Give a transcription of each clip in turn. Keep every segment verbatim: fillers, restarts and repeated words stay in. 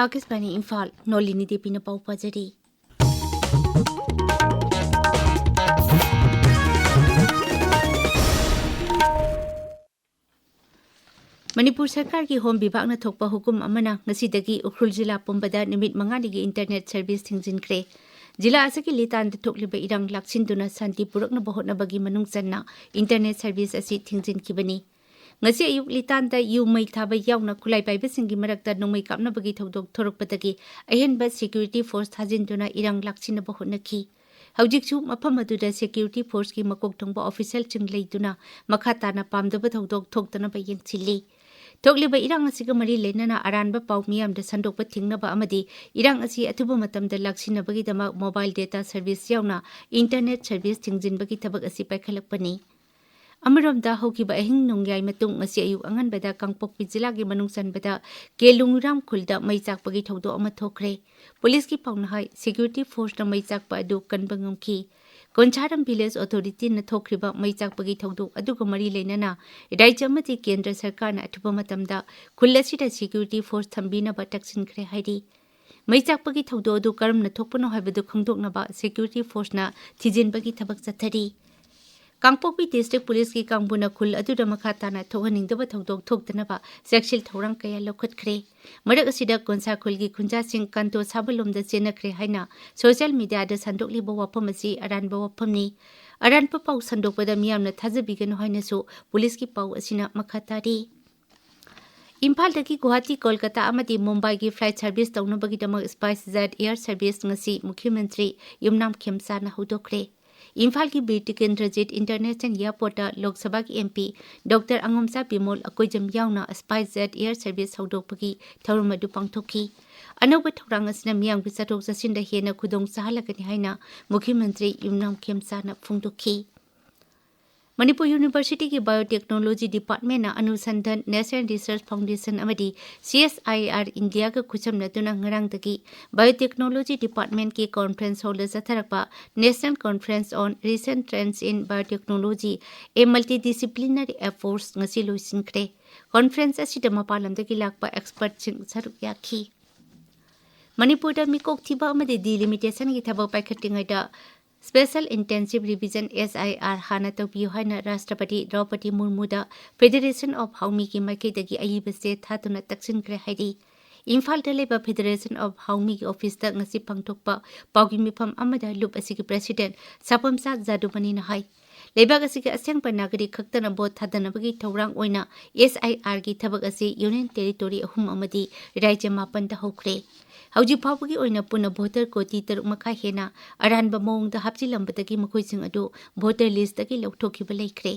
ꯑꯥꯀꯥꯁꯕꯥꯅꯤ ꯏꯝꯐꯥꯜ, ꯅꯣꯂꯤꯅꯤ ꯗꯦꯕꯤꯅ ꯄꯥꯎ ꯄꯥꯖꯔꯤ꯫ ꯃꯅꯤꯄꯨꯔ ꯁꯔꯀꯥꯔꯒꯤ ꯍꯣꯝ ꯕꯤꯚꯥꯒꯅ ꯊꯣꯛꯄ ꯍꯨꯀꯨꯝ ꯑꯃꯅ ꯉꯁꯤꯗꯒꯤ ꯎꯈ꯭ꯔꯨꯜ ꯖꯤꯂꯥ ꯄꯨꯝꯕꯗ ꯅꯨꯃꯤꯠ ꯃꯉꯥꯅꯤꯒꯤ ꯏꯟꯇꯔꯅꯦꯠ ꯁꯔꯚꯤꯁ ꯊꯤꯡꯖꯤꯟꯈ꯭ꯔꯦ꯫ ꯖꯤꯂꯥ ꯑꯁꯤꯒꯤ ꯂꯤꯇꯥꯟꯗ ꯊꯣꯛꯂꯤꯕ ꯏꯔꯥꯡ ꯂꯥꯛꯁꯤꯟꯗꯨꯅ ꯁꯥꯟꯇꯤ ꯄꯨꯔꯛꯅꯕ ꯍꯣꯠꯅꯕꯒꯤ ꯃꯅꯨꯡ ꯆꯟꯅ ꯏꯟꯇꯔꯅꯦꯠ ꯁꯔꯚꯤꯁ ꯑꯁꯤ ꯊꯤꯡꯖꯤꯟꯈꯤꯕꯅꯤ꯫ ꯉꯁꯤ ꯑꯌꯨꯛ ꯂꯤꯇꯥꯟꯗ ꯌꯨ ꯃꯩ ꯊꯥꯕ ꯌꯥꯎꯅ ꯈꯨꯠꯂꯥꯏ ꯄꯥꯏꯕꯁꯤꯡꯒꯤ ꯃꯔꯛꯇ ꯅꯣꯡꯃꯩ ꯀꯥꯞꯅꯕꯒꯤ ꯊꯧꯗꯣꯛ ꯊꯣꯔꯛꯄꯗꯒꯤ ꯑꯍꯦꯟꯕ ꯁꯦꯀ꯭ꯌꯨꯔꯤꯇꯤ ꯐꯣꯔꯁ ꯊꯥꯖꯤꯟꯗꯨꯅ ꯏꯔꯥꯡ ꯂꯥꯛꯁꯤꯟꯅꯕ ꯍꯣꯠꯅꯈꯤ꯫ ꯍꯧꯖꯤꯛꯁꯨ ꯃꯐꯝ ꯑꯗꯨꯗ ꯁꯦꯀ꯭ꯌꯨꯔꯤꯇꯤ ꯐꯣꯔꯁꯀꯤ ꯃꯀꯣꯛ ꯊꯣꯡꯕ ꯑꯣꯐꯤꯁꯔꯁꯤꯡ ꯂꯩꯗꯨꯅ ꯃꯈꯥ ꯇꯥꯅ ꯄꯥꯝꯗꯕ ꯊꯧꯗꯣꯛ ꯊꯣꯛꯇꯅꯕ ꯌꯦꯡꯁꯤꯜꯂꯤ꯫ ꯊꯣꯛꯂꯤꯕ ꯏꯔꯥꯡ ꯑꯁꯤꯒ ꯃꯔꯤ ꯂꯩꯅꯅ ꯑꯔꯥꯟꯕ ꯄꯥꯎ ꯃꯤꯌꯥꯝꯗ ꯁꯟꯗꯣꯛꯄ ꯊꯤꯡꯅꯕ ꯑꯃꯗꯤ ꯏꯔꯥꯡ ꯑꯁꯤ ꯑꯊꯨꯕ ꯃꯇꯝꯗ ꯂꯥꯛꯁꯤꯟꯅꯕꯒꯤꯗꯃꯛ ꯃꯣꯕꯥꯏꯜ ꯗꯦꯇꯥ ꯁꯔꯚꯤꯁ ꯌꯥꯎꯅ ꯏꯟꯇꯔꯅꯦꯠ ꯁꯔꯚꯤꯁ ꯊꯤꯡꯖꯤꯟꯕꯒꯤ ꯊꯕꯛ ꯑꯁꯤ ꯄꯥꯏꯈꯠꯂꯛꯄꯅꯤ꯫ ꯑꯃꯔꯣꯝꯗ, ꯍꯧꯈꯤꯕ ꯑꯍꯤꯡ ꯅꯣꯡꯌꯥꯏ ꯃꯇꯨꯡ ꯉꯁꯤ ꯑꯌꯨꯛ ꯑꯉꯟꯕꯗ ꯀꯥꯡꯄꯣꯛꯄꯤ ꯖꯤꯂꯥꯒꯤ ꯃꯅꯨꯡ ꯆꯟꯕꯗ ꯀꯦꯂꯨꯡꯔꯥꯝ ꯈꯨꯜꯗ ꯃꯩ ꯆꯥꯛꯄꯒꯤ ꯊꯧꯗꯣꯛ ꯑꯃ ꯊꯣꯛꯈ꯭ꯔꯦ꯫ ꯄꯨꯂꯤꯁꯀꯤ ꯄꯥꯎꯅ ꯍꯥꯏ, ꯁꯦꯀ꯭ꯌꯨꯔꯤꯇꯤ ꯐꯣꯔꯁꯅ ꯃꯩ ꯆꯥꯛꯄ ꯑꯗꯨ ꯀꯟꯕ ꯉꯝꯈꯤ꯫ ꯀꯣꯟꯁꯥꯔꯝ ꯚꯤꯂꯦꯖ ꯑꯣꯊꯣꯔꯤꯇꯤꯅ ꯊꯣꯛꯈ꯭ꯔꯤꯕ ꯃꯩ ꯆꯥꯛꯄꯒꯤ ꯊꯧꯗꯣꯛ ꯑꯗꯨꯒ ꯃꯔꯤ ꯂꯩꯅꯅ ꯔꯥꯖ꯭ꯌ ꯑꯃꯗꯤ ꯀꯦꯟꯗ꯭ꯔ ꯁꯔꯀꯥꯔꯅ ꯑꯊꯨꯕ ꯃꯇꯝꯗ ꯈꯨꯜ ꯑꯁꯤꯗ ꯁꯦꯀ꯭ꯌꯨꯔꯤꯇꯤ ꯐꯣꯔꯁ ꯊꯝꯕꯤꯅꯕ ꯇꯛꯁꯤꯟꯈ꯭ꯔꯦ ꯍꯥꯏꯔꯤ꯫ ꯃꯩ ꯆꯥꯛꯄꯒꯤ ꯊꯧꯗꯣꯛ ꯑꯗꯨ ꯀꯔꯝꯅ ꯊꯣꯛꯄꯅꯣ ꯍꯥꯏꯕꯗꯨ ꯈꯪꯗꯣꯛꯅꯕ ꯁꯦꯀ꯭ꯌꯨꯔꯤꯇꯤ ꯐꯣꯔꯁꯅ ꯊꯤꯖꯤꯟꯕꯒꯤ ꯊꯕꯛ ꯆꯠꯊꯔꯤ꯫ ꯀꯥꯡꯄꯣꯛꯄꯤ ꯗꯤꯁꯇ꯭ꯔꯤꯛ ꯄꯨꯂꯤꯁꯀꯤ ꯀꯥꯡꯕꯨꯅ ꯈꯨꯜ ꯑꯗꯨꯗ ꯃꯈꯥ ꯇꯥꯅ ꯊꯣꯛꯍꯟꯅꯤꯡꯗꯕ ꯊꯧꯗꯣꯛ ꯊꯣꯛꯇꯅꯕ ꯆꯦꯛꯁꯤꯜ ꯊꯧꯔꯥꯡ ꯀꯌꯥ ꯂꯧꯈꯠꯈ꯭ꯔꯦ꯫ ꯃꯔꯛ ꯑꯁꯤꯗ, ꯀꯣꯟꯁꯥ ꯈꯨꯜꯒꯤ ꯈꯨꯟꯖꯥꯁꯤꯡ ꯀꯥꯟꯇꯣ ꯁꯥꯕꯂꯣꯝꯗ ꯆꯦꯟꯅꯈ꯭ꯔꯦ ꯍꯥꯏꯅ ꯁꯣꯁꯤꯌꯦꯜ ꯃꯤꯗꯤꯌꯥꯗ ꯁꯟꯗꯣꯛꯂꯤꯕ ꯋꯥꯐꯝ ꯑꯁꯤ ꯑꯔꯥꯟꯕ ꯋꯥꯐꯝꯅꯤ꯫ ꯑꯔꯥꯟꯕ ꯄꯥꯎ ꯁꯟꯗꯣꯛꯄꯗ ꯃꯤꯌꯥꯝꯅ ꯊꯥꯖꯕꯤꯒꯅꯨ ꯍꯥꯏꯅꯁꯨ ꯄꯨꯂꯤꯁꯀꯤ ꯄꯥꯎ ꯑꯁꯤꯅ ꯃꯈꯥ ꯇꯥꯔꯤ꯫ ꯏꯝꯐꯥꯜꯗꯒꯤ ꯒꯨꯋꯥꯍꯥꯇꯤ, ꯀꯣꯜꯀꯇꯥ ꯑꯃꯗꯤ ꯃꯨꯝꯕꯥꯏꯒꯤ ꯐ꯭ꯂꯥꯏꯠ ꯁꯔꯚꯤꯁ ꯇꯧꯅꯕꯒꯤꯗꯃꯛ ꯁ꯭ꯄꯥꯏꯁ ꯖꯦꯠ ꯑꯦꯌꯔ ꯁꯔꯚꯤꯁ ꯉꯁꯤ ꯃꯨꯈ꯭ꯌ ꯃꯟꯇ꯭ꯔꯤ ꯌꯨꯝꯅꯥꯝ ꯈꯦꯝꯆꯥꯅ ꯍꯧꯗꯣꯛꯈ꯭ꯔꯦ꯫ ꯏꯝꯐꯥꯜꯒꯤ ꯕꯤꯔ ꯇꯤꯀꯦꯟꯗ꯭ꯔꯖꯤꯠ ꯏꯟꯇꯔꯅꯦꯁꯅꯦꯜ ꯑꯦꯌꯔꯄꯣꯔꯠꯇ ꯂꯣꯛ ꯁꯚꯥꯒꯤ M P doctor ꯑꯉꯣꯝꯆꯥ Bimol Akoijam ꯌꯥꯎꯅ ꯁ꯭ꯄꯥꯏꯁ ꯖꯦꯠ ꯑꯦꯌꯔ ꯁꯔꯚꯤꯁ ꯍꯧꯗꯣꯛꯄꯒꯤ ꯊꯧꯔꯝ ꯑꯗꯨ ꯄꯥꯡꯊꯣꯛꯈꯤ꯫ ꯑꯅꯧꯕ ꯊꯧꯔꯥꯡ ꯑꯁꯤꯅ ꯃꯤꯌꯥꯝꯒꯤ ꯆꯠꯊꯣꯛ ꯆꯠꯁꯤꯟꯗ ꯍꯦꯟꯅ ꯈꯨꯗꯣꯡ ꯆꯥꯍꯜꯂꯒꯅꯤ ꯍꯥꯏꯅ ꯃꯨꯈ꯭ꯌ ꯃꯟꯇ꯭ꯔꯤ ꯌꯨꯝꯅꯥꯝ ꯈꯦꯝꯆꯥꯅ ꯐꯣꯡꯗꯣꯛꯈꯤ꯫ ꯃꯅꯤꯄꯨꯔ ꯌꯨꯅꯤꯚꯔꯁꯤꯇꯤꯒꯤ ꯕꯥꯏꯑꯣꯇꯦꯛꯅꯣꯂꯣꯖꯤ ꯗꯤꯄꯥꯔꯠꯃꯦꯟꯅ ꯑꯅꯨꯁꯟꯙꯟ, ꯅꯦꯁꯅꯦꯜ ꯔꯤꯁꯔꯆ ꯐꯥꯎꯟꯗꯦꯁꯟ ꯑꯃꯗꯤ ꯁꯤ ꯑꯦꯁ ꯑꯥꯏ ꯑꯥꯔ ꯏꯟꯗꯤꯌꯥꯒ ꯈꯨꯠꯁꯝꯅꯗꯨꯅ ꯉꯔꯥꯡꯗꯒꯤ ꯕꯥꯏꯑꯣꯇꯦꯛꯅꯣꯂꯣꯖꯤ ꯗꯤꯄꯥꯔꯠꯃꯦꯟꯒꯤ ꯀꯣꯟꯐ꯭ꯔꯦꯟꯁ ꯍꯣꯜꯗ ꯆꯠꯊꯔꯛꯄ National Conference on Recent Trends in Biotechnology, a Multidisciplinary Approach ꯉꯁꯤ ꯂꯣꯏꯁꯤꯟꯈ꯭ꯔꯦ꯫ ꯀꯣꯟꯐ꯭ꯔꯦꯟꯁ ꯑꯁꯤꯗ ꯃꯄꯥꯟ ꯂꯝꯗꯒꯤ ꯂꯥꯛꯄ ꯑꯦꯛꯁꯄꯔꯠꯁꯤꯡ ꯁꯔꯨꯛ ꯌꯥꯈꯤ꯫ ꯃꯅꯤꯄꯨꯔꯗ ꯃꯤꯀꯣꯛ ꯊꯤꯕ ꯑꯃꯗꯤ ꯗꯤꯂꯤꯃꯤꯇꯦꯁꯟꯒꯤ ꯊꯕꯛ ꯄꯥꯏꯈꯠꯇ꯭ꯔꯤꯉꯩꯗ Special Intensive Revision, S I R, ꯍꯥꯟꯅ ꯇꯧꯕꯤꯌꯨ ꯍꯥꯏꯅ ꯔꯥꯁꯇ꯭ꯔꯄꯇꯤ ꯗ꯭ꯔꯧꯄꯗꯤ ꯃꯨꯔꯃꯨꯗ Federation of Haomiꯒꯤ ꯃꯥꯏꯀꯩꯗꯒꯤ ꯑꯏꯕꯁꯦ ꯊꯥꯗꯨꯅ ꯇꯛꯁꯤꯟꯈ꯭ꯔꯦ ꯍꯥꯏꯔꯤ꯫ ꯏꯝꯐꯥꯜꯗ ꯂꯩꯕ Federation of Haomiꯒꯤ ꯑꯣꯐꯤꯁꯇ ꯉꯁꯤ ꯄꯥꯡꯊꯣꯛꯄ ꯄꯥꯎꯒꯤ ꯃꯤꯐꯝ ꯑꯃꯗ ꯂꯨꯞ ꯑꯁꯤꯒꯤ president ꯁꯥꯄꯝꯆꯥ ꯖꯥꯗꯨꯃꯅꯤꯅ ꯍꯥꯏ, ꯂꯩꯕꯥꯛ ꯑꯁꯤꯒꯤ ꯑꯁꯦꯡꯕ ꯅꯥꯒꯔꯤꯛ ꯈꯛꯇꯅ ꯚꯣꯠ ꯊꯥꯗꯅꯕꯒꯤ ꯊꯧꯔꯥꯡ ꯑꯣꯏꯅ S I Rꯒꯤ ꯊꯕꯛ ꯑꯁꯤ Union Territory ꯑꯍꯨꯝ ꯑꯃꯗꯤ ꯔꯥꯖ꯭ꯌ ꯃꯥꯄꯟꯗ ꯍꯧꯈ꯭ꯔꯦ꯫ ꯍꯧꯖꯤꯛ ꯐꯥꯎꯕꯒꯤ ꯑꯣꯏꯅ ꯄꯨꯟꯅ voter ꯀꯣꯇꯤ ꯇꯔꯨꯛ ꯃꯈꯥꯏ ꯍꯦꯟꯅ ꯑꯔꯥꯟꯕ ꯃꯑꯣꯡꯗ ꯍꯥꯞꯆꯤꯜꯂꯝꯕꯗꯒꯤ ꯃꯈꯣꯏꯁꯤꯡ ꯑꯗꯨ voter listꯇꯒꯤ ꯂꯧꯊꯣꯛꯈꯤꯕ ꯂꯩꯈ꯭ꯔꯦ꯫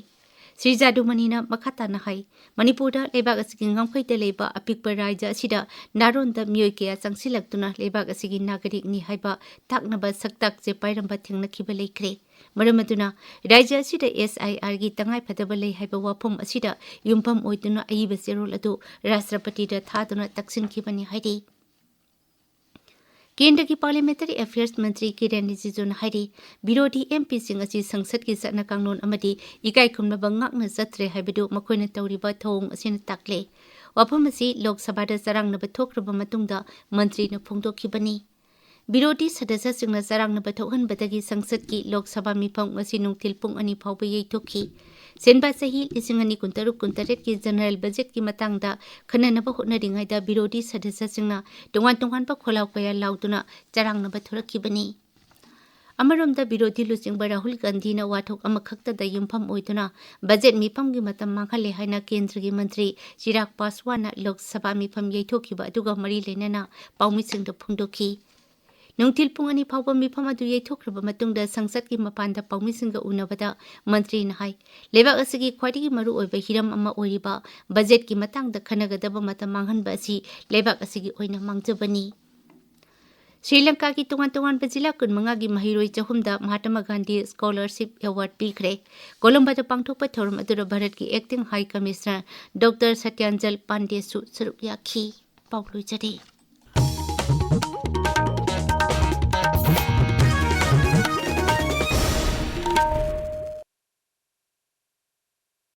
ꯁ꯭ꯔꯤ ꯖꯥꯗꯨꯃꯅꯤꯅ ꯃꯈꯥ ꯇꯥꯅ ꯍꯥꯏ, ꯃꯅꯤꯄꯨꯔꯗ ꯂꯩꯕꯥꯛ ꯑꯁꯤꯒꯤ ꯉꯝꯈꯩꯗ ꯂꯩꯕ ꯑꯄꯤꯛꯄ ꯔꯥꯖ꯭ꯌ ꯑꯁꯤꯗ ꯅꯥꯔꯣꯟꯗ ꯃꯤꯑꯣꯏ ꯀꯌꯥ ꯆꯪꯁꯤꯜꯂꯛꯇꯨꯅ ꯂꯩꯕꯥꯛ ꯑꯁꯤꯒꯤ ꯅꯥꯒꯔꯤꯛꯅꯤ ꯍꯥꯏꯕ ꯇꯥꯛꯅꯕ ꯁꯛꯇꯥꯛꯁꯦ ꯄꯥꯏꯔꯝꯕ ꯊꯦꯡꯅꯈꯤꯕ ꯂꯩꯈ꯭ꯔꯦ꯫ ꯃꯔꯝ ꯑꯗꯨꯅ ꯔꯥꯖ꯭ꯌ ꯑꯁꯤꯗ S I Rꯒꯤ ꯇꯉꯥꯏꯐꯗꯕ ꯂꯩ ꯍꯥꯏꯕ ꯋꯥꯐꯝ ꯑꯁꯤꯗ ꯌꯨꯝꯐꯝ ꯑꯣꯏꯗꯨꯅ ꯑꯏꯕ ꯆꯦꯔꯣꯜ ꯑꯗꯨ ꯔꯥꯁꯇ꯭ꯔꯄꯇꯤꯗ ꯊꯥꯗꯨꯅ ꯇꯛꯁꯤꯟꯈꯤꯕꯅꯤ ꯍꯥꯏꯔꯤ꯫ ꯀꯦꯟꯗ꯭ꯔꯒꯤ Parliamentary Affairs ꯃꯟꯇ꯭ꯔꯤ ꯀꯤꯔꯦꯟ ꯔꯤꯖꯤꯖꯨꯅ ꯍꯥꯏꯔꯤ, ꯕꯤꯔꯣꯙꯤ M Pꯁꯤꯡ ꯑꯁꯤ ꯁꯪꯁꯠꯀꯤ ꯆꯠꯅ ꯀꯥꯡꯂꯣꯟ ꯑꯃꯗꯤ ꯏꯀꯥꯏ ꯈꯨꯝꯅꯕ ꯉꯥꯛꯅ ꯆꯠꯇ꯭ꯔꯦ ꯍꯥꯏꯕꯗꯨ ꯃꯈꯣꯏꯅ ꯇꯧꯔꯤꯕ ꯊꯧꯑꯣꯡ ꯑꯁꯤꯅ ꯇꯥꯛꯂꯦ꯫ ꯋꯥꯐꯝ ꯑꯁꯤ ꯂꯣꯛ ꯁꯚꯥꯗ ꯆꯔꯥꯡꯅꯕ ꯊꯣꯛꯈ꯭ꯔꯕ ꯃꯇꯨꯡꯗ ꯃꯟꯇ꯭ꯔꯤꯅ ꯐꯣꯡꯗꯣꯛꯈꯤꯕꯅꯤ꯫ ꯕꯤꯔꯣꯙꯤ ꯁꯗꯁ꯭ꯌꯁꯤꯡꯅ ꯆꯔꯥꯡꯅꯕ ꯊꯣꯛꯍꯟꯕꯗꯒꯤ ꯁꯪꯁꯠꯀꯤ ꯂꯣꯛ ꯁꯚꯥ ꯃꯤꯐꯝ ꯉꯁꯤ ꯅꯨꯡꯊꯤꯜ ꯄꯨꯡ ꯑꯅꯤ ꯐꯥꯎꯕ ꯌꯩꯊꯣꯛꯈꯤ꯫ ꯁꯦꯟꯕ ꯆꯍꯤ ꯂꯤꯁꯤꯡ ꯑꯅꯤ ꯀꯨꯟꯇꯔꯨꯛ ꯀꯨꯟꯇꯔꯦꯠꯀꯤ general budgetꯀꯤ ꯃꯇꯥꯡꯗ ꯈꯟꯅꯅꯕ ꯍꯣꯠꯅꯔꯤꯉꯩꯗ ꯕꯤꯔꯣꯙꯤ ꯁꯗꯁ꯭ꯌꯁꯤꯡꯅ ꯇꯣꯉꯥꯟ ꯇꯣꯉꯥꯟꯕ ꯈꯣꯜꯂꯥꯎ ꯀꯌꯥ ꯂꯥꯎꯗꯨꯅ ꯆꯔꯥꯡꯅꯕ ꯊꯣꯔꯛꯈꯤꯕꯅꯤ꯫ ꯑꯃꯔꯣꯝꯗ ꯕꯤꯔꯣꯙꯤ ꯂꯨꯆꯤꯡꯕ ꯔꯥꯍꯨꯜ ꯒꯥꯟꯙꯤꯅ ꯋꯥꯊꯣꯛ ꯑꯃꯈꯛꯇꯗ ꯌꯨꯝꯐꯝ ꯑꯣꯏꯗꯨꯅ budget ꯃꯤꯐꯝꯒꯤ ꯃꯇꯝ ꯃꯥꯡꯍꯜꯂꯦ ꯍꯥꯏꯅ ꯀꯦꯟꯗ꯭ꯔꯒꯤ ꯃꯟꯇ꯭ꯔꯤ ꯆꯤꯔꯥꯒ ꯄꯥꯁꯋꯥꯟꯅ ꯂꯣꯛ ꯁꯚꯥ ꯃꯤꯐꯝ ꯌꯩꯊꯣꯛꯈꯤꯕ ꯑꯗꯨꯒ ꯃꯔꯤ ꯂꯩꯅꯅ ꯄꯥꯎꯃꯤꯁꯤꯡꯗ ꯐꯣꯡꯗꯣꯛꯈꯤ꯫ ꯅꯨꯡꯊꯤꯜ ꯄꯨꯡ ꯑꯅꯤ ꯐꯥꯎꯕ ꯃꯤꯐꯝ ꯑꯗꯨ ꯌꯩꯊꯣꯛꯈ꯭ꯔꯕ ꯃꯇꯨꯡꯗ ꯁꯪꯁꯠꯀꯤ ꯃꯄꯥꯟꯗ ꯄꯥꯎꯃꯤꯁꯤꯡꯒ ꯎꯅꯕꯗ ꯃꯟꯇ꯭ꯔꯤꯅ ꯍꯥꯏ, ꯂꯩꯕꯥꯛ ꯑꯁꯤꯒꯤ ꯈ꯭ꯋꯥꯏꯗꯒꯤ ꯃꯔꯨꯑꯣꯏꯕ ꯍꯤꯔꯝ ꯑꯃ ꯑꯣꯏꯔꯤꯕ budgetꯀꯤ ꯃꯇꯥꯡꯗ ꯈꯟꯅꯒꯗꯕ ꯃꯇꯝ ꯃꯥꯡꯍꯟꯕ ꯑꯁꯤ ꯂꯩꯕꯥꯛ ꯑꯁꯤꯒꯤ ꯑꯣꯏꯅ ꯃꯥꯡꯖꯕꯅꯤ꯫ ꯁ꯭ꯔꯤ ꯂꯪꯀꯥꯒꯤ ꯇꯣꯉꯥꯟ ꯇꯣꯉꯥꯟꯕ ꯖꯤꯂꯥ ꯀꯨꯟꯃꯉꯥꯒꯤ ꯃꯍꯩꯔꯣꯏ ꯆꯍꯨꯝꯗ ꯃꯍꯥꯇꯃꯥ ꯒꯥꯟꯙꯤ Scholarship Award ꯄꯤꯈ꯭ꯔꯦ꯫ ꯀꯣꯂꯝꯕꯣꯗ ꯄꯥꯡꯊꯣꯛꯄ ꯊꯧꯔꯝ ꯑꯗꯨꯗ ꯚꯥꯔꯠꯀꯤ Acting High Commissioner Doctor ꯁꯇ꯭ꯌꯥꯟꯖꯜ ꯄꯥꯟꯗꯦꯁꯨ ꯁꯔꯨꯛ ꯌꯥꯈꯤ꯫ ꯄꯥꯎ ꯂꯣꯏꯖꯔꯦ꯫